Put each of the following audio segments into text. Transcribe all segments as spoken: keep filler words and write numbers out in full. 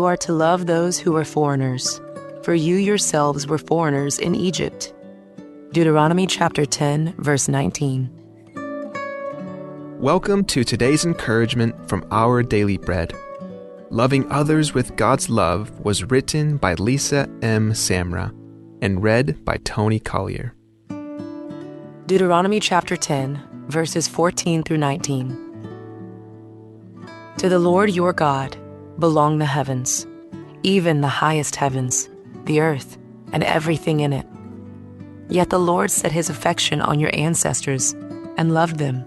are to love those who are foreigners, for you yourselves were foreigners in Egypt. Deuteronomy chapter ten, verse nineteen. Welcome to today's encouragement from Our Daily Bread. Loving Others with God's Love was written by Lisa M. Samra and read by Tony Collier. Deuteronomy chapter ten, verses fourteen through nineteen. To the Lord your God belong the heavens, even the highest heavens, the earth, and everything in it. Yet the Lord set his affection on your ancestors and loved them,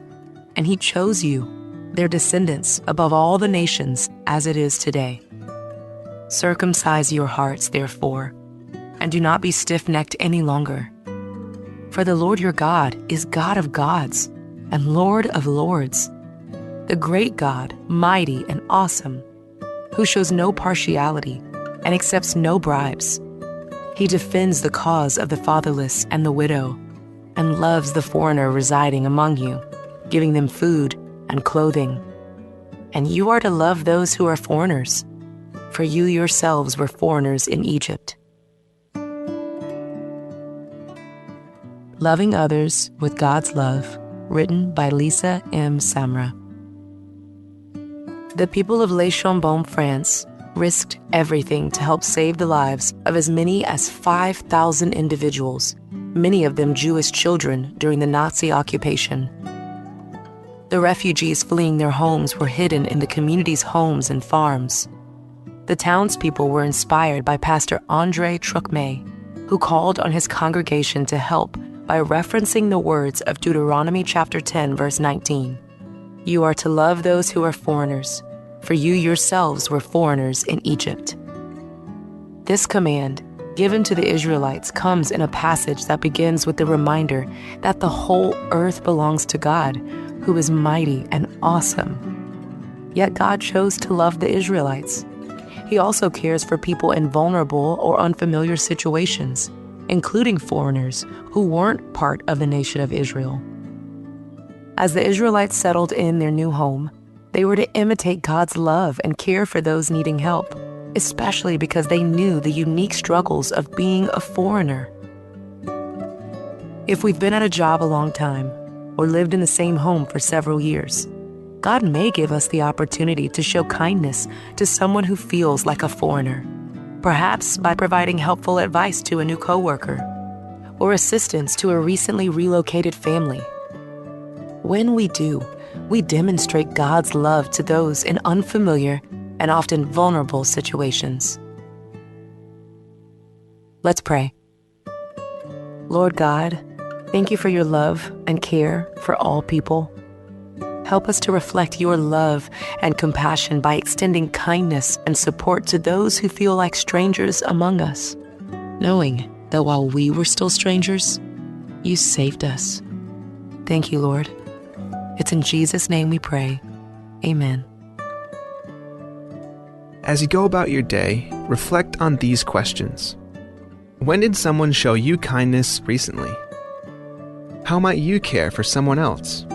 and he chose you, their descendants, above all the nations, as it is today. Circumcise your hearts, therefore, and do not be stiff-necked any longer. For the Lord your God is God of gods and Lord of lords, the great God, mighty and awesome, who shows no partiality and accepts no bribes. He defends the cause of the fatherless and the widow, and loves the foreigner residing among you, giving them food and clothing. And you are to love those who are foreigners, for you yourselves were foreigners in Egypt. Loving Others with God's Love, written by Lisa M. Samra. The people of Le Chambon, France, risked everything to help save the lives of as many as five thousand individuals, many of them Jewish children, during the Nazi occupation. The refugees fleeing their homes were hidden in the community's homes and farms. The townspeople were inspired by Pastor Andre Trocmé, who called on his congregation to help by referencing the words of Deuteronomy chapter ten, verse nineteen. You are to love those who are foreigners, for you yourselves were foreigners in Egypt. This command, given to the Israelites, comes in a passage that begins with the reminder that the whole earth belongs to God, who is mighty and awesome. Yet God chose to love the Israelites. He also cares for people in vulnerable or unfamiliar situations, including foreigners who weren't part of the nation of Israel. As the Israelites settled in their new home, they were to imitate God's love and care for those needing help, especially because they knew the unique struggles of being a foreigner. If we've been at a job a long time or lived in the same home for several years, God may give us the opportunity to show kindness to someone who feels like a foreigner, perhaps by providing helpful advice to a new coworker or assistance to a recently relocated family. When we do, we demonstrate God's love to those in unfamiliar and often vulnerable situations. Let's pray. Lord God, thank you for your love and care for all people. Help us to reflect your love and compassion by extending kindness and support to those who feel like strangers among us, knowing that while we were still strangers, you saved us. Thank you, Lord. It's in Jesus' name we pray. Amen. As you go about your day, reflect on these questions. When did someone show you kindness recently? How might you care for someone else?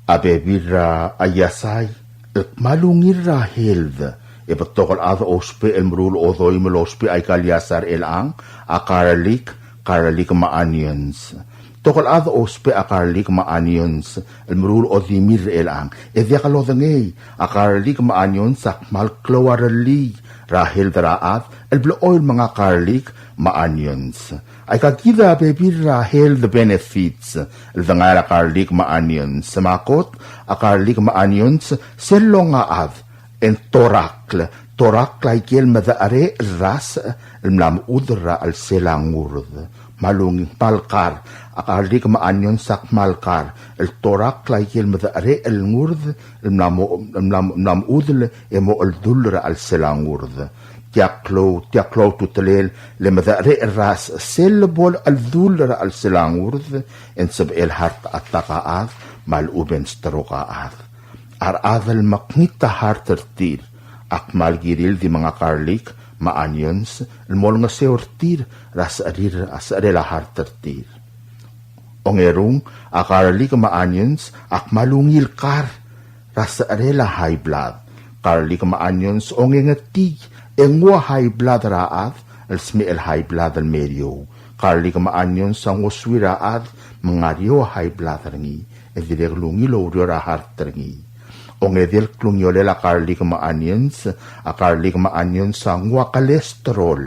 A bebil er a iasai el kmal ungil er a health, e betok el chad a ousbech el meruul odoim el ousbech aika el iasai er chelechang, a garlic, garlic me a onions. Betok el chad a ousbech a garlic me a onions el meruul odimir er chelechang. E diak lodengei, a garlic me a onions a kmal klou a rellii er a health er a chad el blechoel menga garlic me a onions. Aika kid a bebil er a health benefits el dengai er a garlic me a onions. Me a kot, a garlic me a onions sel longa a chad e ng torakl, torakl aike el medecherecher el rasech el mla mechudel er a chelsel a ngurd. Me a lungil, kmal kar, a garlic me a onions a kmal kar el torakl aike el medecherecher el ngurd el mla mo, el mla, mla mechudel e mo cheldull er a chelsel a ngurd. Tia klou, tia klou a ultutelel, le medecherecher el rasech sel lebo el cheldull er a chelsel a ngurd, e ng sebechel heart attack a chad, me a lechub e ng stroke a chad. A rechad el mekngit a heart er tir a kmal kirir el di menga garlic me a onions el mo olengeseu er tir er a secherir, a secherel a heart er tir. Ongerung, a garlic me a onions a kmal ungil kar er a secherel a high blood. Garlic me a onions ongengetii e nguu a high blood er a chad el smecher el high blood el meriou. Garlic me a onions a ngosuir a chad me ng ngar er eou a high blood er ngii, e dirrek el ungil oureor a heart er ngii. Ongedei el klungiolel a garlic me a onions, a garlic me a onions a nguu a cholesterol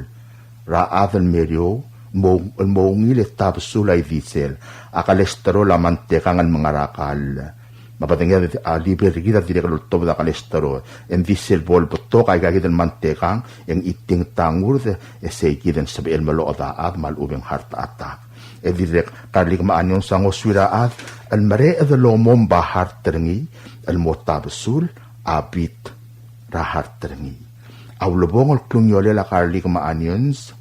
er a chad el meriou, mo, el mo ungil e tabesul a idisel. A cholesterol a mantekang el mengerakl. Me a bedenged a liver er kid a dirrek el oltobed a cholesterol. E ng di sel bo lebetok aika kid el mantekang, e ng chitingta a ngurd, e sei kid e ng sebechel el meloched a chad me a lechub e ng heart attack. E dirrek garlic me a onions a ngosuir a chad el mereched el omomb a heart er ngii el mo tabesul a beat er a heart er ngii. A ulebongel el klungiolel a garlic me a onions,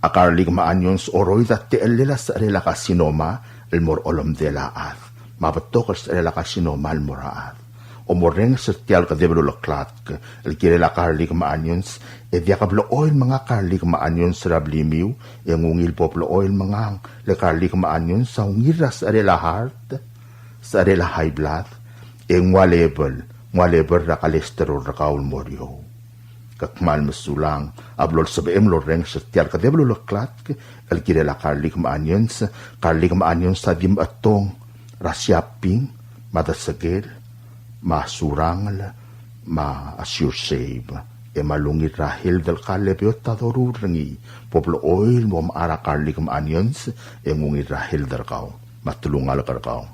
a garlic me a onions a oroid a techellel a secherel a carcinoma el mo er a olemdel a chad. Me a betok el secherel a carcinoma el mo er a chad. Omorrenges er tia el kedeb el uleklatk el kirel a garlic me a onions, e diak blechoel menga garlic me a onions er a blimiu, e ng ungil bo blechoel mengang, le garlic me a onions a ungil er a secherel a heart, secherel a high blood, e nguu a level, nguu a level er a cholesterol er kau el mo er eou. Ke kmal mesulang a blo lsebechem el orrenges er tia el kedeb el uleklatk el kirel a garlic me a onions. Garlic me a onions a di mechetong er a Shopping, me a Desekel, me a Surangel, me a Sure Save. E me a lungil er a health el kall e beot a doruul er ngii. Bo blechoel mo mechar a garlic me a onions, e ng ungil er a health er kau me a telungalek er kau.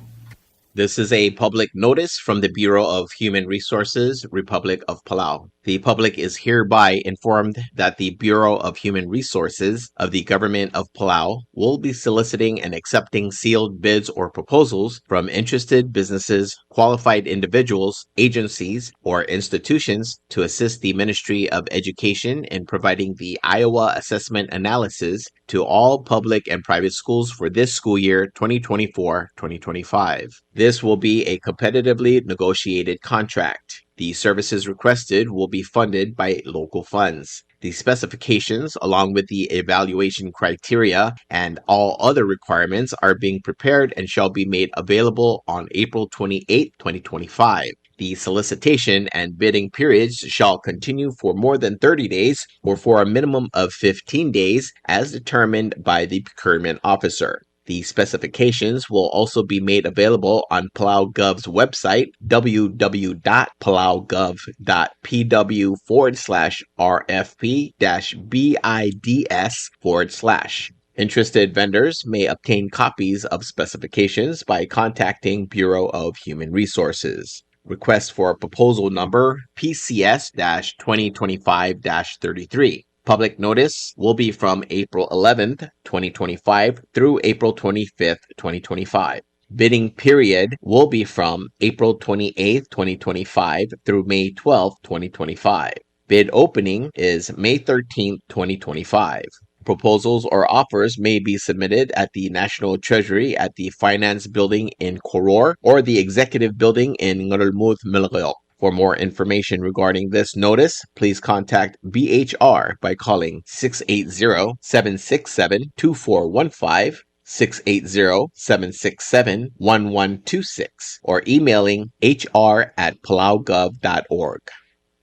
This is a public notice from the Bureau of Human Resources, Republic of Palau. The public is hereby informed that the Bureau of Human Resources of the Government of Palau will be soliciting and accepting sealed bids or proposals from interested businesses, qualified individuals, agencies, or institutions to assist the Ministry of Education in providing the Iowa Assessment Analysis to all public and private schools for this school year twenty twenty-four twenty twenty-five. This will be a competitively negotiated contract. The services requested will be funded by local funds. The specifications, along with the evaluation criteria and all other requirements, are being prepared and shall be made available on April twenty-eighth, twenty twenty-five. The solicitation and bidding periods shall continue for more than thirty days or for a minimum of fifteen days as determined by the procurement officer. The specifications will also be made available on Palau Gov's website, w w w dot palau gov dot p w forward slash r f p dash b i d s forward slash. Interested vendors may obtain copies of specifications by contacting Bureau of Human Resources. Request for proposal number P C S dash twenty twenty-five dash thirty-three. Public notice will be from April eleventh, twenty twenty-five through April twenty-fifth, twenty twenty-five. Bidding period will be from April twenty-eighth, twenty twenty-five through May twelfth, twenty twenty-five. Bid opening is May thirteenth, twenty twenty-five. Proposals or offers may be submitted at the National Treasury at the Finance Building in Koror or the Executive Building in Ngerulmud, Melekeok. For more information regarding this notice, please contact B H R by calling six eight zero, seven six seven, two four one five, six eight zero, seven six seven, one one two six, or emailing H R at palaugov dot org.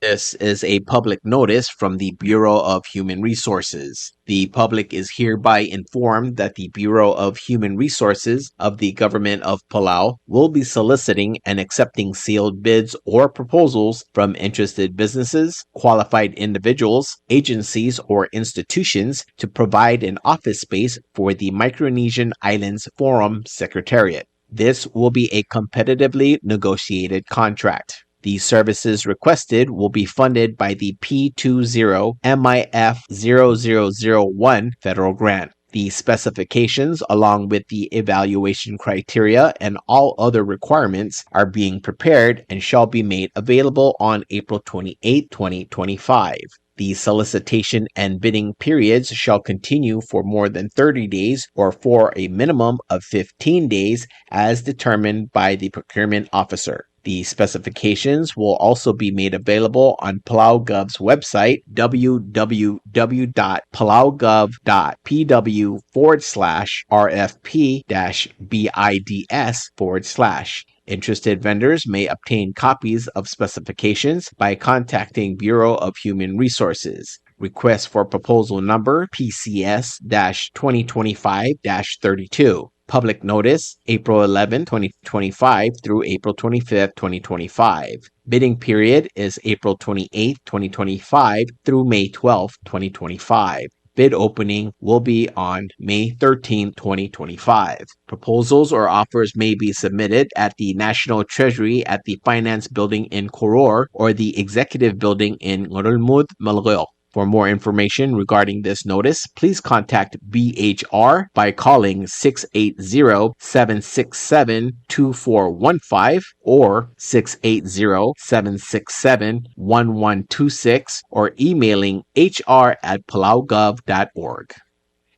This is a public notice from the Bureau of Human Resources. The public is hereby informed that the Bureau of Human Resources of the Government of Palau will be soliciting and accepting sealed bids or proposals from interested businesses, qualified individuals, agencies, or institutions to provide an office space for the Micronesian Islands Forum Secretariat. This will be a competitively negotiated contract. The services requested will be funded by the P two zero M I F zero zero zero one federal grant. The specifications, along with the evaluation criteria and all other requirements, are being prepared and shall be made available on April twenty-eighth, twenty twenty-five. The solicitation and bidding periods shall continue for more than thirty days or for a minimum of fifteen days as determined by the procurement officer. The specifications will also be made available on PalauGov's website, w w w dot palaugov dot p w forward slash r f p dash b i d s forward slash. Interested vendors may obtain copies of specifications by contacting Bureau of Human Resources. Request for proposal number P C S dash twenty twenty-five dash thirty-two. Public notice, April eleventh, twenty twenty-five through April twenty-fifth, twenty twenty-five. Bidding period is April twenty-eighth, twenty twenty-five through May twelfth, twenty twenty-five. Bid opening will be on May thirteenth, twenty twenty-five. Proposals or offers may be submitted at the National Treasury at the Finance Building in Koror or the Executive Building in Ngerulmud, Melekeok. For more information regarding this notice, please contact B H R by calling six eight zero, seven six seven, two four one five or six eight zero, seven six seven, one one two six or emailing H R at palaugov dot org.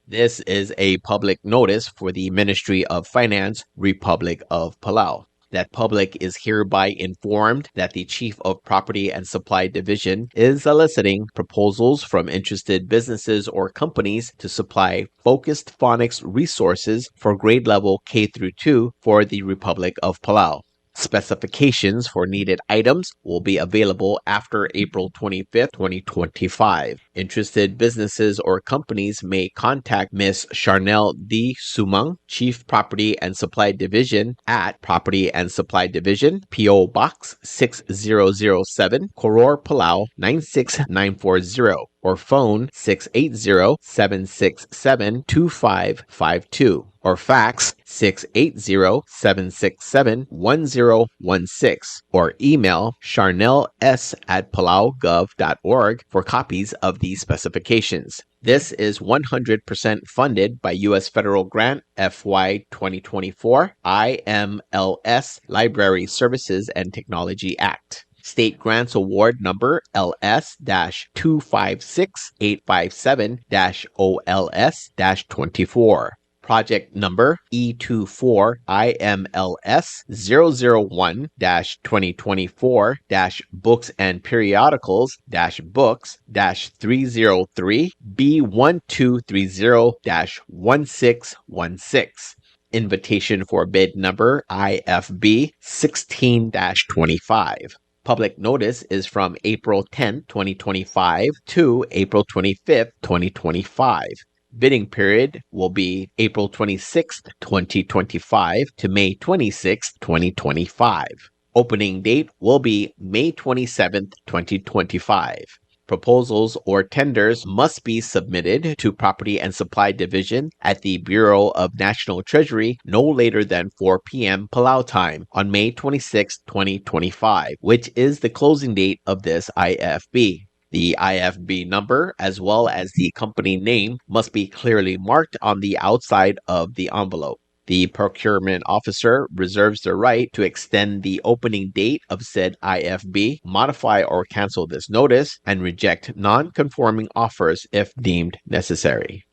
This is a public notice for the Ministry of Finance, Republic of Palau. That public is hereby informed that the Chief of Property and Supply Division is soliciting proposals from interested businesses or companies to supply focused phonics resources for grade level K through two for the Republic of Palau. Specifications for needed items will be available after April twenty-fifth, twenty twenty-five. Interested businesses or companies may contact Miss Charnel D. Sumang, Chief Property and Supply Division, at Property and Supply Division, P O Box six zero zero seven, Koror, Palau nine six nine four zero, or phone six eight zero, seven six seven, two five five two, or fax six eight zero, seven six seven, one zero one six, or email charnel s at palaugov dot org for copies of these specifications. This is one hundred percent funded by U S Federal Grant F Y twenty twenty-four I M L S Library Services and Technology Act. State Grants Award Number L S dash two five six eight five seven dash O L S dash twenty-four. Project number E two four I M L S zero zero one dash twenty twenty-four dash books and periodicals dash books dash three zero three B one two three zero dash one six one six. Invitation for bid number I F B sixteen dash twenty-five. Public notice is from April tenth, twenty twenty-five to April twenty-fifth, twenty twenty-five. Bidding period will be April twenty-sixth, twenty twenty-five to May twenty-sixth, twenty twenty-five. Opening date will be May twenty-seventh, twenty twenty-five. Proposals or tenders must be submitted to Property and Supply Division at the Bureau of National Treasury no later than four p.m. Palau time on May twenty-sixth, twenty twenty-five, which is the closing date of this I F B. The I F B number, as well as the company name, must be clearly marked on the outside of the envelope. The procurement officer reserves the right to extend the opening date of said I F B, modify or cancel this notice, and reject non-conforming offers if deemed necessary.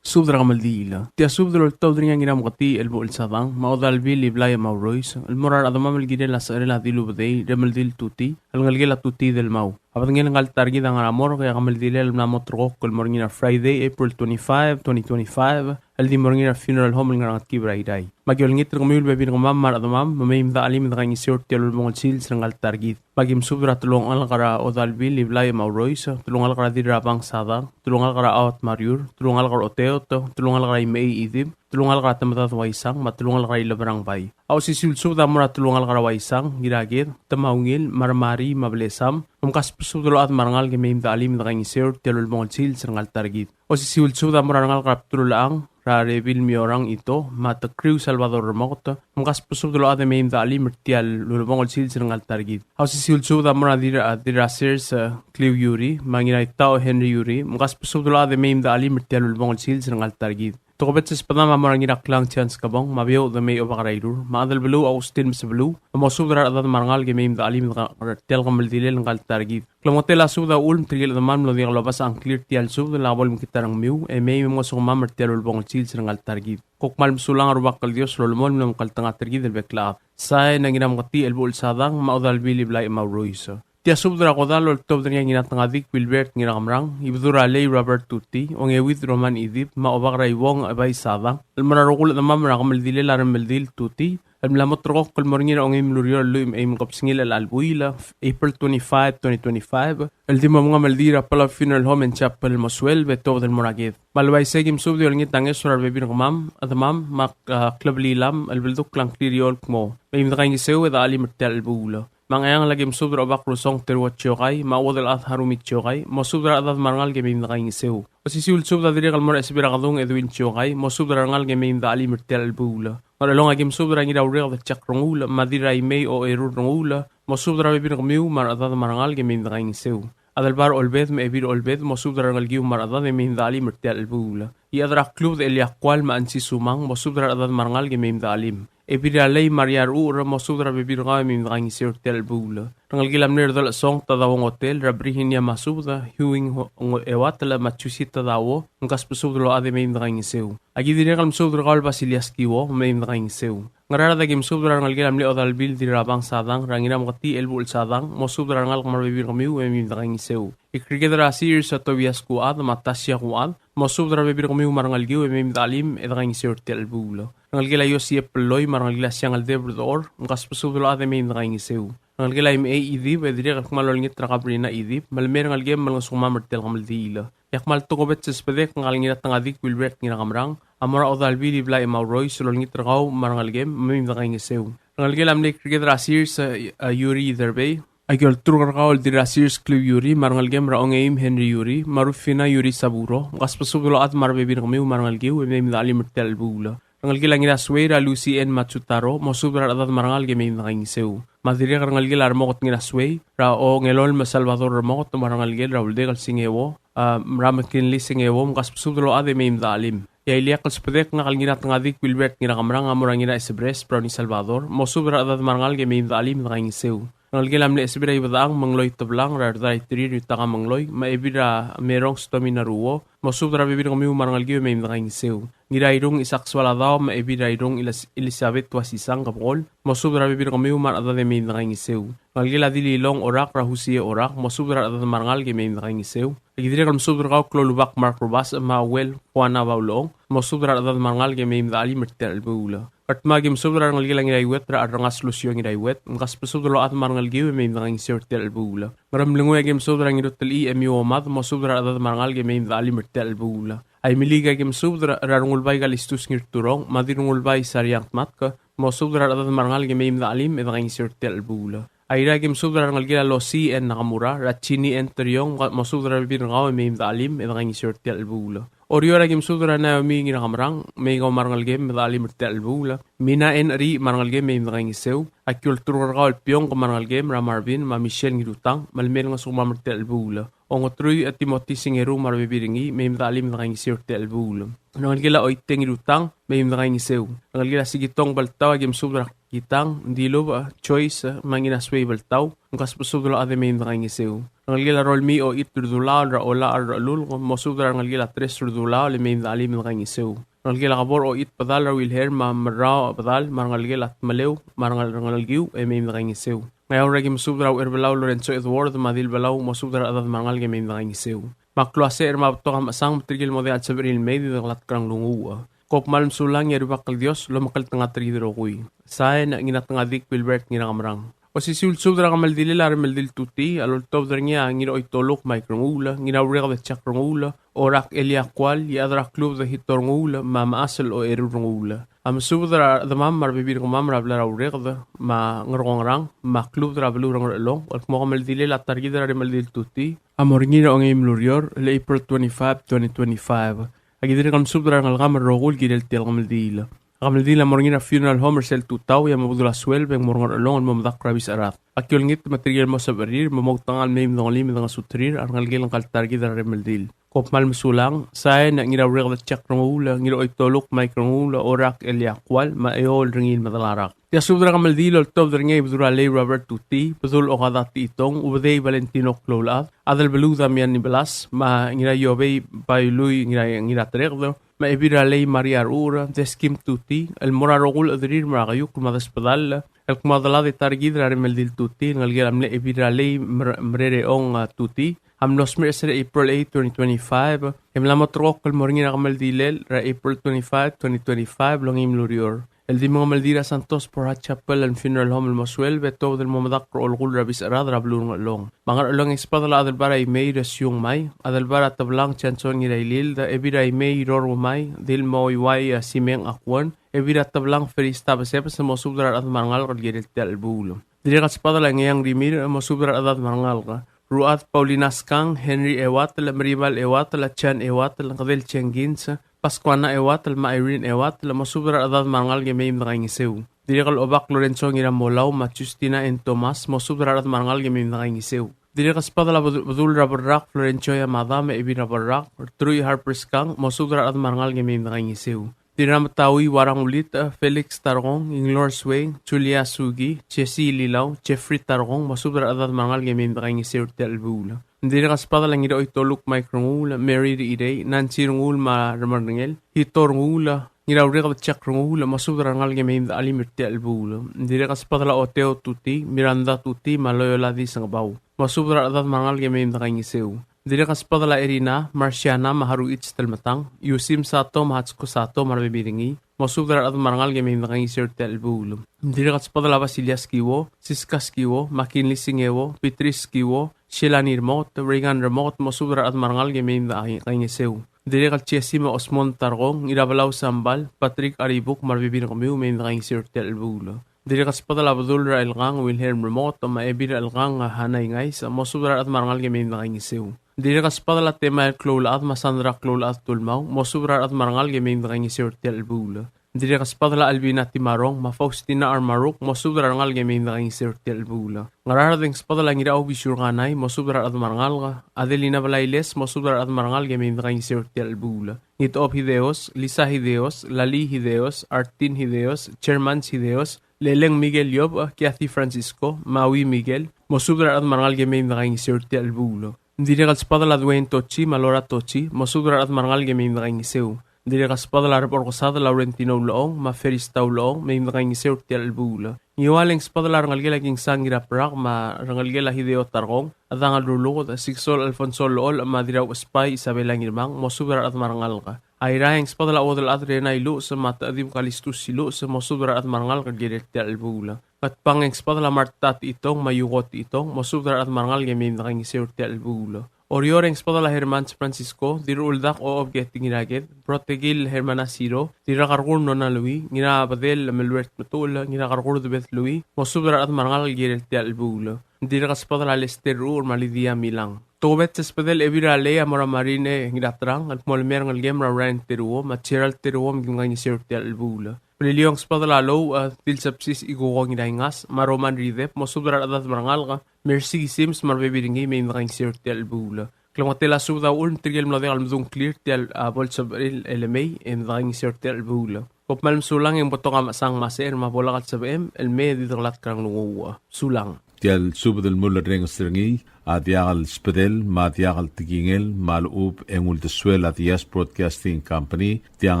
Subed er a kemeldiil. Tia subed el oltaut er ngii a Ngirameketii Elbuchel Sadang, me a Odalbil Iblai Maurois, el mo er a rechedemam el kirel a secherel a Dilubedei Remeldil Tutii, el ngelekel a Tutii Delmau. A bedengel ngka el ta er kid a ngar er a morgue e a kemeldilel a mla mo ulterekokl el mo er ngii er a Friday, April twenty-five, twenty twenty-five, el di mo er ngii er a funeral home el ngar er a Ngetkib er a Irrai. Me aki olengit er kemiu el bebil er kemam me a rechedemam me mei me de chelim e de kaingeseu er tia el ulebongel sils er ngka el ta er kid. Me aki mesubed er a telungalek er a Odalbil Iblai Maurois, telungalek er a Dirrabang Sadang, telungalek er a Aot Mariur, telungalek er a Oteot, telungalek er a Imechei Idib, telungalek er a Temedad Waisang, me a telungalek er a Ileberang Bai. A osisiu el subed a mo er a telungalek er a Waisang, Ngiraked, Temaungil, me a Remari, me a Blesam, me mkasbesubed el ochad me a rengalek e mei me de chelim e de kaingeseu er tia el ulebongel sils er ngka el ta er kid. Osisiu el subed a mo er a rengalek er a Bdelulechang, er a Rebil Miorang Ito, me a Tekriu Salvador Remoket, me mkasbesubed el ochad e mei me de chelim er tia el ulebongel sils er ngka el ta er kid. A osisiu el subed a mo er a Dirra, Dirrasers, e, Kliu Yuri, me a Ngiraitau Henry Yuri, me mkasbesubed el ochad e mei me de chelim er tia el ulebongel sils er ngka el ta er kid. Tokubets el sbedam a mo er a Ngiraklang Chance Kebong, me a Beouch Demei Obak er a Irur, me a Adelbeluu Augustin Mesebeluu, me mosubed er a rechedad me a rengalek e mei me dechelim er tia el kemeldilel ngka el ta er kid. Klemengetel a subed a uchul me tirke el chedemam el mlo diak lobes a ngklir tia el subed el a bo lemekngit a rengmiu, e mei me mngesukemam er tia el ulebongel sils er ngka el ta er kid. Kom kmal mesulang, a Rubak el Dios a lolemolem el omekngeltengat er kid el bek el chad. Sain a Ngirameketii Elbuchel Sadang, me a Odalbil Iblai Maurois. Tia subed er a kodall a oltobed er ngii a Ngiratengadik Wilbert Ngirakemerang, Ibedul er a Lei Robert Tuti, Ongeuid Roman Idip, me a Obak er a Iuong Ebai Sadang, el mo er a rokui el chedemam er a kemeldilel a Remeldil Tuti, el mla mo ulterekokl el mo er ngii er a ongeim el ureor el lluich me a eim el kebesengil er chelecha el buil, April twenty-five, twenty twenty-five, el di mo mengemeldiil er a Palau Funeral Home and Chapel el mo sueleb e tuobed el mo er a ked. Me a le uaisei e aki mesubed e olengit a ngeso er a rebebil er kemam, chedemam, me a, a, klebelilam, el beldukl a ngklir er eou el kmo, mei me dekaingeseu e dechelim er tia el chelebuul. Me a Ngcheangel a ki mesubed er a Obak Rusong Teruo Chiokai, me a Uodelchad Harumi Chiokai, mosubed er a rechedad me a rengalek e mei me dekaingeseu. Osisiu el subed a dirrek el mo er a Esebir a Kedung Edwin Chiokai, mosubed er a rengalek e mei me dechelim er tia el chelebuul. Ngerchelong a ki mesubed er a Ngiraureked Jack Renguul, me a Dirraimei Ocherur Renguul, mosubed er a rebebil er kemiu me a rechedad me a rengalek e mei me dekaingeseu. Adelbai er a Olbed me a Ebil er a Olbed, mosubed er a rengelekiu me a rechedad e mei me dechelim er tia el chelebuul. Iechad er a Klubed Elia Kual me a Ansi Sumang, mosubed er a rechedad me a rengalek e mei me dechelim. Ebil er a Lei Maria Rechucher, mosubed er a rebebil er kau e mei me dekaingeseu er tia el chelebuul. Rengelekel a mle Redolchesong Tadao Ngotel, er a Brihinia Masubed, Huing Ho-, Ngo-, Euatel, me a Chusi Tadao, mkasbesubed el ochad e mei me dekaingeseu. Aki dirrek el mesubed er kau el Basilias Kiuo, me mei me dekaingeseu. Ngaraard a ki mesubed er a rengelekel a mle Odalbil Dirrabang Sadang, er a Ngirameketii Elbuchel Sadang, mosubed er a rengalek me a rebebil er kemiu e mei me dekaingeseu. Ikriked er a Sers a Tobias Kuchad, me a Tasia Kuchad, mosubed er a rebebil er kemiu me a rengelekiu e mei me dechelim e dekaingeseu er tia el chelebuul. Rengelekel a Iosi Epeloi, me a rengelekel a Siangeldeb Rdechor, mkasbesubed el ochad e mei me dekaingeseu. Rengelekel a Imechei Idib, e dirrek el kmal olengit er a Kabrina Idib, me le mei a rengelekem me lengesukemam er tia el kemeldiil. E ak kmal tokubets el sbedek ngka el Ngiratengadik Wilbert Ngirakemerang, a mo er a Odalbil Iblai Maurois, el olengit er kau me a rengelekem, me mei me dekaingeseu. Rengelekel a mle Ikriked er a Sers, a, a Yuri Iderbei, a ki olturk er kau el Dirrasers Kliu Yuri, me a rengelekem er a Ongeim Henry Yuri, me a Rufina Yuri Saburo, mkasbesubed el ochad me a rebebil er kemiu me a rengelekiu, e mei me dechelim er tia el chelebuul. Rengelekel a Ngirasuei er a Lucy N. Matsutaro, mosubed er a rechedad me a rengalek e mei me dekaingeseu. Me a dirrek el rengelekel a Remoket Ngirasuei, er a Ongelol me a Salvador Remoket, me a rengelekel er a Uldek el Singeo, a, er a McKinley Singeo, mkasbesubed el ochad e mei me dechelim. E a ileakl el sbedek ngka el Ngiratengadik Wilbert Ngirakemerang a mo er a Ngiraesebres Brownie Salvador, mosubed er a rechedad me a rengalek e mei me dechelim e dekaingeseu. Rengelekel a mle Esebir a Ibedechang Mengloi Teblang, er a Rdai Terir Yutaka Mengloi, me a Ebil er a Merong Stomina Ruo, mosubed er a rebebil er kemiu me a rengelekiu e mei me dekaingeseu. Ngirairung Isaac Sualadao, me a Ebil er a Irung Elis-, Elizabeth Tuasisang Kebekol, mosubed er a rebebil er kemiu me a rechedad e mei me dekaingeseu. Rengelekel a Dililong Orak, er a Husie Orak, mosubed er a rechedad me a rengalek e mei me dekaingeseu. Aki dirrek el mesubed er kau Klolubak Mark Rubas, me a Uel Juana Baulong, mosubed er a rechedad me a rengalek e mei me dechelim er tia el chelebuul. Ngardmau a ki mesubed er a rengelekel a Ngiraiuet, er a Arrengas Lucio Ngiraiuet, mkasbesubed el ochad me a rengelekiu e mei me dekaingeseu er tia el chelebuul. Ngeremlengui a ki mesubed er a Ngirutelchii Emiu Omad, mosubed er a rechedad me a rengalek e mei me dechelim er tia el chelebuul. Aimeliik a ki mesubed er a Rengulbai Kalistus Ngirturong, me a Dirrengulbai Sariang Tmatk, mosubed er a rechedad me a rengalek e mei me dechelim e dekaingeseu er tia el chelebuul. Airai a ki mesubed er a rengelekel a Losii N. Nakamura, er a Jeannie N. Teriong, mosubed er a rebebil er kau e mei me dechelim e dekaingeseu er tia el chelebuul. Oreor a ki mesubed er a Naomi Ngirakemerang, mei kau me a rengelekem me dechelim er tia el chelebuul. Mina N. Ri me a rengelekem e mei me dekaingeseu. A ki olturk er kau el Piong me a rengelekem, er a Marvin me a Michelle Ngirutang, me le mei el ngesukemam er tia el chelebuul. Ongeteruich a Timothy Singeru me a rebebil er ngii, mei me dechelim e dekaingeseu er tia el chelebuul. Rengelekel a Oiteng Ngirutang, mei me dekaingeseu. Rengelekel a Sikitong Beltau a ki mesubed er a Kitang, Dilub, Joyce, me a Ngirasuei Beltau, mkasbesubed el ochad e mei me dekaingeseu. Rengelekel a Rolmii Oit Rdulaol, er a Olachel er a Chelulk, mosubed er a rengelekel a Tres Rdulaol e mei me dechelim e dekaingeseu. Rengelekel a Kebor Oit Bedal, er a Wilhelm me a Merrao Bedal, me a rengelekel a Tmeleu, me a rengel-, rengelekiu e mei me dekaingeseu. Ngeaur a ki mesubed er a Ucherbelau Lorenzo Edward, me a Dilbelau, mosubed er a rechedad me a rengalek e mei me dekaingeseu. Me a klou a secher me a betok a mechesang me tirke el mo diak el sebechir el mei e di dekelatk er a nglunguuch. Kom kmal mesulang e a Rubak el Dios a lomekngeltengat er kid el rokui. Sain, Ngiratengadik Wilbert Ngirakemerang. Osisiu el subed er a kemeldilel a Remeldil Tuti a loltobed er ngii a Ngiraoitoluk Mike Renguul, Ngiraureked Jack Renguul, Orak Elia Kual, Iechad er a Klubed Hito Renguul, me a Mechas el Ocherur Renguul. A mesubed er a rechedemam me a rebebil er kemam er a blai er a Ureked, me a Ngerkongerang, me a Klubed er a beluu er a Ngerchelong, el kmo a kemeldilel a ta er kid er a Remeldil Tuti a mo er ngii er a ongeim el ureor, el April twenty-five, twenty twenty-five. A ki dirrek el mesubed er a rengelekam el rokui el kirel tia el kemeldiil. A kemeldiil a mo er ngii er a funeral home er sel tutau, e a mo bedul a sueleb e ng mo er a Ngerchelong el mo medakl er a Biserad. A ki olengit me tirke el mo sebechir, me moutekangel el mei me dengelim e dengesuterir a rengelekel ngka el ta er kid er a Remeldil. Kom kmal mesulang, Sain Ngiraureked Jack Renguul, Ngiraoitoluk Mike Renguul, Orak Elia Kual, me a Eol Rengiil Medalarak. Tia subed er a kemeldiil el oltobed er ngii a Ibedul er a Lei Robert Tuti, Bedul Okada Techitong, Ubedei Valentino Kloulechad, Adelbeluu Damian Nibelas, me a Ngiraiobei Bailui Ngira, Ngiratereked, me a Ebil er a Lei Maria Rur, Deskim Tuti, el mo er a rokui el chederir me a rekeiukl me a desbedall, el kmo a delad e ta er kid er a remeldil Tuti, el ngelekel a mle Ebil er a Lei Mer, Merere Ong, a, Tuti, a mlo smecher er a April eight, twenty twenty-five, e mla mo terrekokl el mo er ngii er a kemeldilel er a April twenty-five, twenty twenty-five, el ongeim el ureor. El di mengemeldiil er a Santos Borja Chapel and Funeral Home el mo sueleb e tuobed el mo medakl er a olekull er a Bisecheraod er a beluu er a Ngerchelong. Me a Ngerchelong e ng sbedel a Adelbai er a Imei Resiung Mai, Adelbai er a Teblang Johnson Ngirailild, Ebil er a Imei Ror Umai, Dilmo Iwai, a, Simeng Akuon, Ebil er a Teblang Felista Besebes, mosubed er a rechad me a rengalek el kirel tia el chelebuul. Dirrek el sbedel a Ngeang Rimirch, mosubed er a rechedad me a rengalek. Ruchad Paulina Skang, Henry Ewatel, Meribal Ewatel, Chan Ewatel, Kedel Jenkins, Pascuana Ewatel, me a Irene Ewatel, mosubed er a rechedad me a rengalek e mei me dekaingeseu. Dirrek el Obak Lorenzo Ngiramolau, me a Justina N. Thomas, mosubed er a rechedad me a rengalek e mei me dekaingeseu. Dirrek el sbedel a Bedul, Bedul er a Berrak, Florencio Yamada, me a Ebil er a Berrak, Truich Harper Skang, mosubed er a rechedad me a rengalek e mei me dekaingeseu. Dirrek el Metaui Warangulit, Felix Tarkong, Inglor Suei, Julia Sugi, Jesse Lilau, Jeffrey Tarkong, mosubed er a rechedad me a rengalek e mei me dekaingeseu er tia el chelebuul. Dirrek el sbedel a Ngiraoitoluk Mike Renguul, Mary Rirei, Nancy Renguul me a Remerengel, Hito Renguul, Ngiraureked Jack Renguul, mosubed er a rengalek e mei me dechelim er tia el chelebuul. Dirrek el sbedel a Oteo Tuti, Miranda Tuti, me a Loyola Disengebau, mosubed er a rechedad me a rengalek e mei me dekaingeseu. Dirrek el sbedel a Erina, Marciana, me a Haruichi Telmetang, Yusim Sato, me a Hatsuko Sato, me a rebebil er ngii, mosubed er a rechedad me a rengalek e mei me dekaingeseu er tia el chelebuul. Dirrek el sbedel a Basilia Skiwo, Siska Skiwo, McKinley Singeo, Beatrice Skiwo, Sheila Nirmot, Reagan Remot, mosubed er a rechedad me a rengalek e mei me dekaingeseu. Dirrek el Jesse me a Osmond Tarkong, Ngirabelau Sambal, Patrick Aribuk, me a rebebil er kemiu, mei me dekaingeseu er tia el chelebuul. Dirrek el sbedel a Bedul er a Elkang, Wilhelm Remot, me a Ebil er a Elkang, Hana Ingais, mosubed er a rechedad me a rengalek e mei me dekaingeseu. Dirrek el sbedel a Temael Kloulechad me a Sandra Kloulechad Tulmau, mosubed er a rechedad me a rengalek e mei me dekaingeseu er tia el chelebuul. Dirrek el sbedel a Albina Timarong me a Faustina Armaruk, mosubed er a rengalek e mei me dekaingeseu er tia el chelebuul. Ngaraard e ng sbedel a Ngiraubisur Kanai, mosubed er a rechedad me a rengalek. Adelina Blailes, mosubed er a rechedad me a rengalek e mei me dekaingeseu er tia el chelebuul. Ngitob Hideos, Lisa Hideos, Lali Hideos, Artin Hideos, Germans Hideos, Leleng Miguel Yob, Kathy Francisco, Maui Miguel, mosubed er a rechedad me a rengalek e mei me dekaingeseu er tia el chelebuul. Ng dirrek el sbedel a Dwayne Tochi me a Laura Tochi, mosubed er a rechedad me a rengalek e mei me dekaingeseu. Ng dirrek el sbedel a Rebechor Kesad Laurentino Ulechong me a Ferista Ulechong, mei me dekaingeseu er tia el chelebuul. Ngiwal e ng sbedel a rengelekel a Kingsang Ngiraprak me a rengelekel a Hideo Tarkong, a Dang el Ruluked, Siksol Alfonso Lool me a Dirrauchesbai Isabela Ngirmang, mosubed er a rechedad me a rengalek. Airai e ng sbedel a Uodelchad Rena Iluches me a Techedib Kalistus Iluches, mosubed er a rechedad me a rengalek el kirel tia el chelebuul. Ngatpang e ng sbedel a Marta Techitong me a Yuko Techitong, mosubed er a rechedad me a rengalek e mei me dekaingeseu er tia el chelebuul. Oreor e ng sbedel a Hermans Francisco, Dirrechuldak Ochob Keting Iraked, Brotekil Hermana Siro, Dirrakerkur Nona Lui, Ngirabedel Meluert Metuchel, Ngirakerkur Debed Lui, mosubed er a rechedad me a rengalek el kirel tia el chelebuul. Ng dirrek el sbedel a Lester Ruur me a Lydia Milang. Tokubets el sbedel Ebil er a Lei a mo er a Marine Ngiraterang, el kmo le mei a rengelekem er a Ryan Teruo me a Gerald Teruo, me kim kaingeseu er tia el chelebuul. Beliliou e ng sbedel a Lou, a, Dilsebsis Ikuko Ngiraingas me a Roman Ridep, mosubed er a rechedad me a rengalek, Mercy Sims me a rebebil er ngii, mei me dekaingeseu er tia el chelebuul. Klemengetel a subed a uchul me tirke el mlo diak el medung a ngklir er tia el, a, bo lsebechir el mei, e mei me dekaingeseu er tia el chelebuul. Kom kmal mesulang e ng betok a mechesang me a secher me a bo lak el sebechem el mei e di dekelatk er a nglunguuch. Sulang. Tia el subed el mulerrenges er ngii a diak el sbedel me a diak el tekingel me a lechub e ng uldesuel a Diaz Broadcasting Company, tiang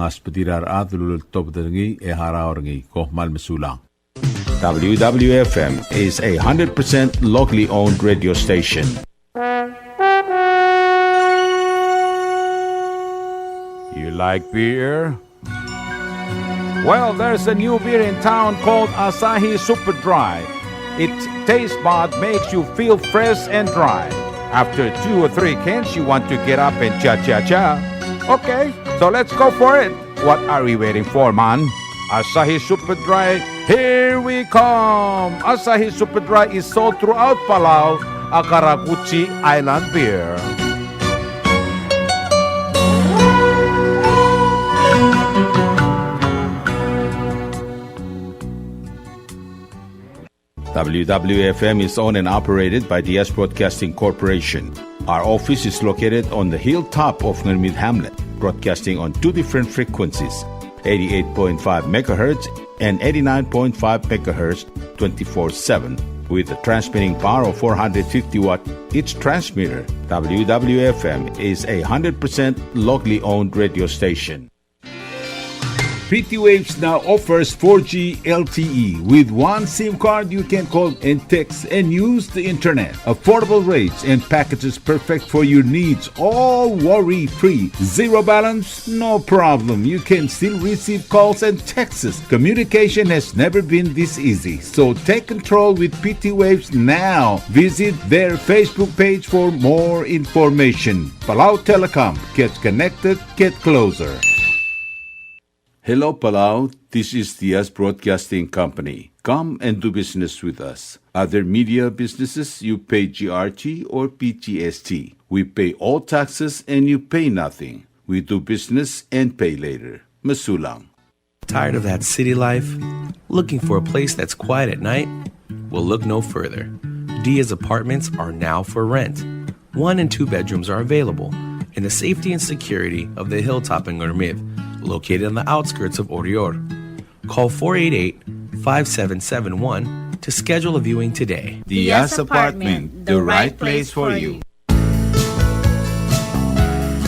a sbedir a rechad el uleltobed er ngii e harau er ngii. Kom kmal mesulang. W W F M is a hundred percent locally owned radio station. You like beer? Well, there's a new beer in town called Asahi Super Dry. Its taste bud makes you feel fresh and dry. After two or three cans, you want to get up and cha-cha-cha. Okay, so let's go for it. What are we waiting for, man? Asahi Super Dry, here we come! Asahi Super Dry is sold throughout Palau, a karakuchi island beer. W W F M is owned and operated by Diaz Broadcasting Corporation. Our office is located on the hilltop of Ngermid Hamlet, broadcasting on two different frequencies, eighty-eight point five megahertz and eighty-nine point five megahertz, twenty-four seven, with a transmitting power of four hundred fifty watt each transmitter. W W F M is a hundred percent locally owned radio station. P T Waves now offers four G L T E. With one SIM card, you can call and text and use the internet. Affordable rates and packages perfect for your needs, all worry-free. Zero balance? No problem. You can still receive calls and texts. Communication has never been this easy. So take control with P T Waves now. Visit their Facebook page for more information. Palau Telecom. Get connected. Get closer. Hello, Palau. This is Diaz Broadcasting Company. Come and do business with us. Other media businesses, you pay G R T or P G S T. We pay all taxes and you pay nothing. We do business and pay later. Mesulang. Tired of that city life? Looking for a place that's quiet at night? Well, look no further. Diaz Apartments are now for rent. One and two bedrooms are available in the safety and security of the hilltop in Ngermid, located on the outskirts of Oreor. Call four eight eight, five seven seven one to schedule a viewing today. Diaz Apartment, the right place for you.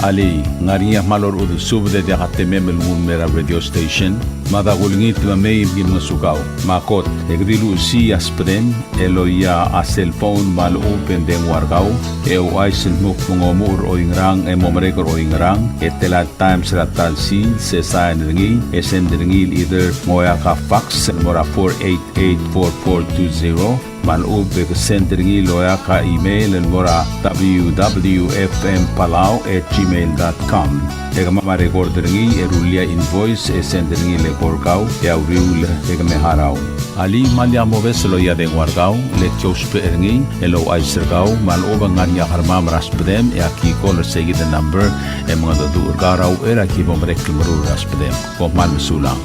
Alii, ng ngar er ngii a kmal orechudel subed e diak a temem el nguu el mei er a radio station? Mada kulengit me mei me ki ngosukau. Me a kot, e ke di luchesii a subedem el oia a cell phone me a lechub e ng dengua er kau, e ouchais el dmu kmo ng omuchel er oingerang e mo merek er oingerang, e tela el times er a ta el sils, e sain er ngii, e send er ngii el either ng oeak a fax el mo er a four eight eight four four two zero, me a lechub e ke send er ngii el oeak a email el mo er a W W F M Palau at gmail dot com. E kemam a record er ngii e rullii a invoice e send er ngii el eko er kau e a uriul e ke me harau. Alii, me lak mobes el oia dengua er kau, le ki ousbech er ngii el ouchais er kau, me a lechub e ng ngar er ngii a kermam er a subedem e aki call er seikid el number e mengedecheduch er kau er a uchei er a ki bo merek el meruul er a subedem. Kom kmal mesulang.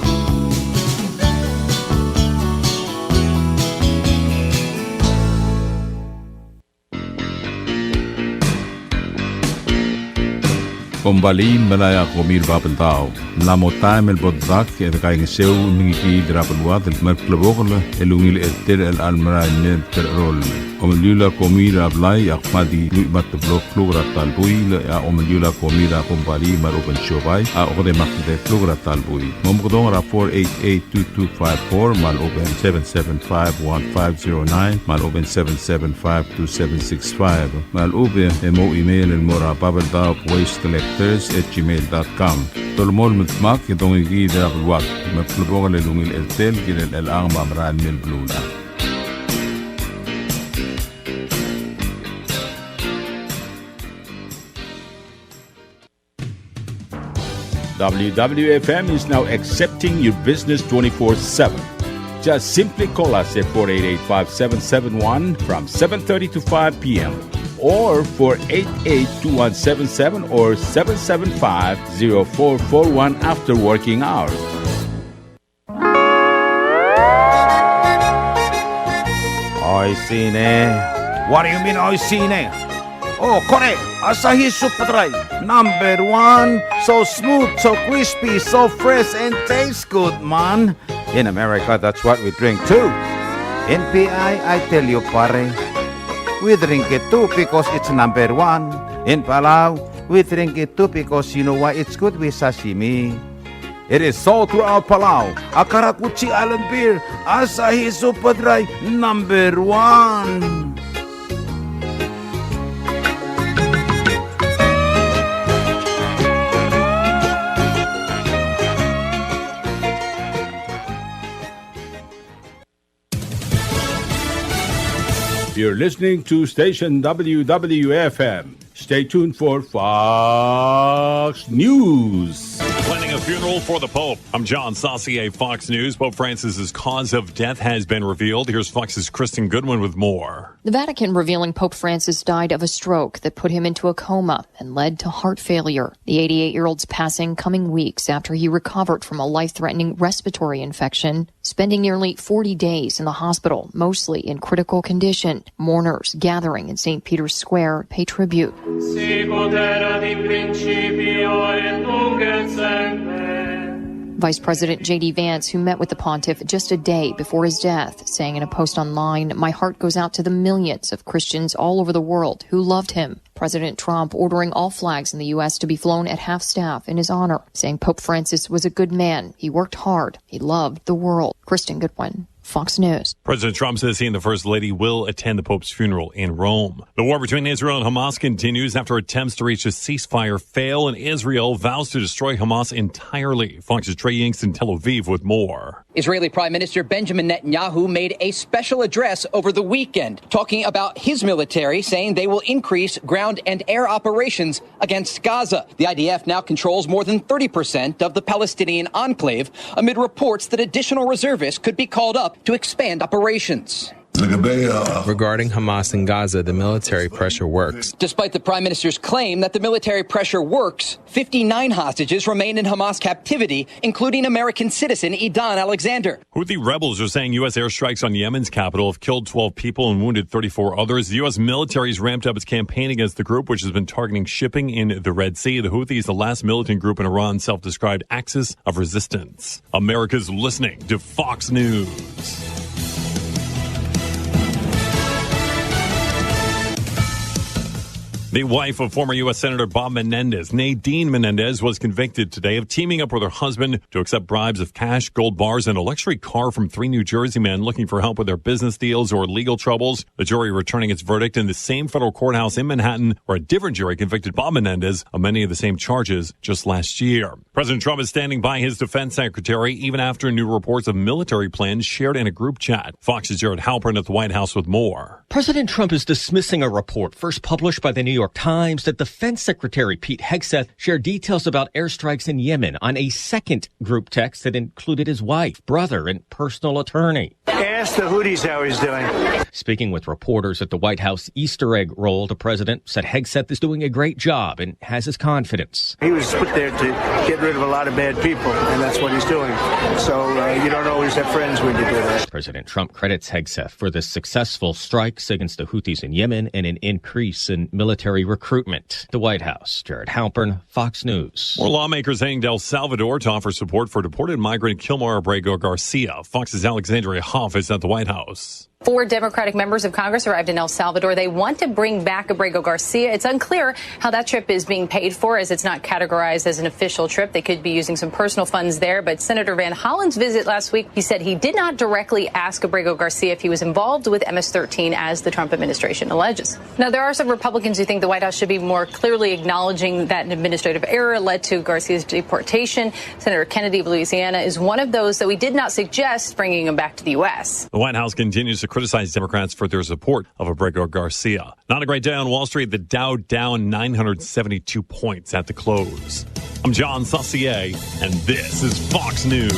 Kombalii el melai a komi er a Babeldaob. Ng mla mo taem el bo dedak e dekaingeseu el mengikiid er a beluad el kmal klebokel el ungil er tir el chelecha el merael el mei el tercheroll. Omeliul a komi er a blai a kmal di lluich me a teblo el kluk er a ta el buil, e a omeliul a komi er a kombalii me a lechub e ng siobai a okedei me a kldei el kluk er a ta el buil. Momekedong er a four eight eight two two five four, me a lechub e ng seven seven five one five zero nine, me a lechub e ng seven seven five two seven six five. Me a lechub e mo email el mo er a Babeldaob Waste Collectors at gmail dot com. Dolemolem el dmak e dongikiid er a beluad, me klebokel el ungil er tir el kirel chelechang me a merael el mei el beluulechad. W W F M is now accepting your business twenty-four seven. Just simply call us at four eight eight, five seven seven one from seven thirty to five p m, or four eight eight, two one seven seven or seven seven five, zero four four one after working hours. Oishii ne. What do you mean, oishii ne? Oh, kore, Asahi Super Dry, number one. So smooth, so crispy, so fresh, and tastes good, man. In America, that's what we drink too. In P I, I tell you, pare, we drink it too because it's number one. In Palau, we drink it too because you know why? It's good with sashimi. It is sold throughout Palau. A karakuchi island beer, Asahi Super Dry, number one. You're listening to station W W F M. Stay tuned for Fox News. Planning a funeral for the Pope. I'm John Saucier, Fox News. Pope Francis's cause of death has been revealed. Here's Fox's Kristen Goodwin with more. The Vatican revealing Pope Francis died of a stroke that put him into a coma and led to heart failure. The eighty-eight-year-old's passing coming weeks after he recovered from a life-threatening respiratory infection, spending nearly forty days in the hospital, mostly in critical condition. Mourners gathering in Saint Peter's Square pay tribute. Sicut erat in principio, et nunc et semper. Vice President J D Vance, who met with the pontiff just a day before his death, saying in a post online, "My heart goes out to the millions of Christians all over the world who loved him." President Trump ordering all flags in the U S to be flown at half-staff in his honor, saying Pope Francis was a good man. He worked hard. He loved the world. Kristen Goodwin, Fox News. President Trump says he and the First Lady will attend the Pope's funeral in Rome. The war between Israel and Hamas continues after attempts to reach a ceasefire fail, and Israel vows to destroy Hamas entirely. Fox's Trey Yingst in Tel Aviv with more. Israeli Prime Minister Benjamin Netanyahu made a special address over the weekend, talking about his military, saying they will increase ground and air operations against Gaza. The I D F now controls more than thirty percent of the Palestinian enclave, amid reports that additional reservists could be called up to expand operations. Regarding Hamas in Gaza, the military pressure works. Despite the prime minister's claim that the military pressure works, fifty-nine hostages remain in Hamas captivity, including American citizen Idan Alexander. Houthi rebels are saying U S airstrikes on Yemen's capital have killed twelve people and wounded thirty-four others. The U S military has ramped up its campaign against the group, which has been targeting shipping in the Red Sea. The Houthis, the last militant group in Iran's self-described axis of resistance. America's listening to Fox News. The wife of former U S Senator Bob Menendez, Nadine Menendez, was convicted today of teaming up with her husband to accept bribes of cash, gold bars, and a luxury car from three New Jersey men looking for help with their business deals or legal troubles. The jury returning its verdict in the same federal courthouse in Manhattan, where a different jury convicted Bob Menendez of many of the same charges just last year. President Trump is standing by his defense secretary even after new reports of military plans shared in a group chat. Fox's Jared Halpern at the White House with more. President Trump is dismissing a report first published by the New York Times that Defense Secretary Pete Hegseth shared details about airstrikes in Yemen on a second group text that included his wife, brother, and personal attorney. Ask the Houthis how he's doing. Speaking with reporters at the White House Easter egg roll, the president said Hegseth is doing a great job and has his confidence. He was put there to get rid of a lot of bad people, and that's what he's doing. So uh, you don't always have friends when you do that. President Trump credits Hegseth for the successful strikes against the Houthis in Yemen and an increase in military recruitment. The White House, Jared Halpern, Fox News. More lawmakers heading to El Salvador to offer support for deported migrant Kilmar Abrego Garcia. Fox's Alexandria Hoff is at the White House. Four Democratic members of Congress arrived in El Salvador. They want to bring back Abrego Garcia. It's unclear how that trip is being paid for, as it's not categorized as an official trip. They could be using some personal funds there, but Senator Van Hollen's visit last week, he said he did not directly ask Abrego Garcia if he was involved with M S thirteen, as the Trump administration alleges. Now, there are some Republicans who think the White House should be more clearly acknowledging that an administrative error led to Garcia's deportation. Senator Kennedy of Louisiana is one of those, though he did not suggest bringing him back to the U S. The White House continues to criticize Democrats for their support of Abrego Garcia. Not a great day on Wall Street. The Dow down nine hundred seventy-two points at the close. I'm John Saucier, and this is Fox News.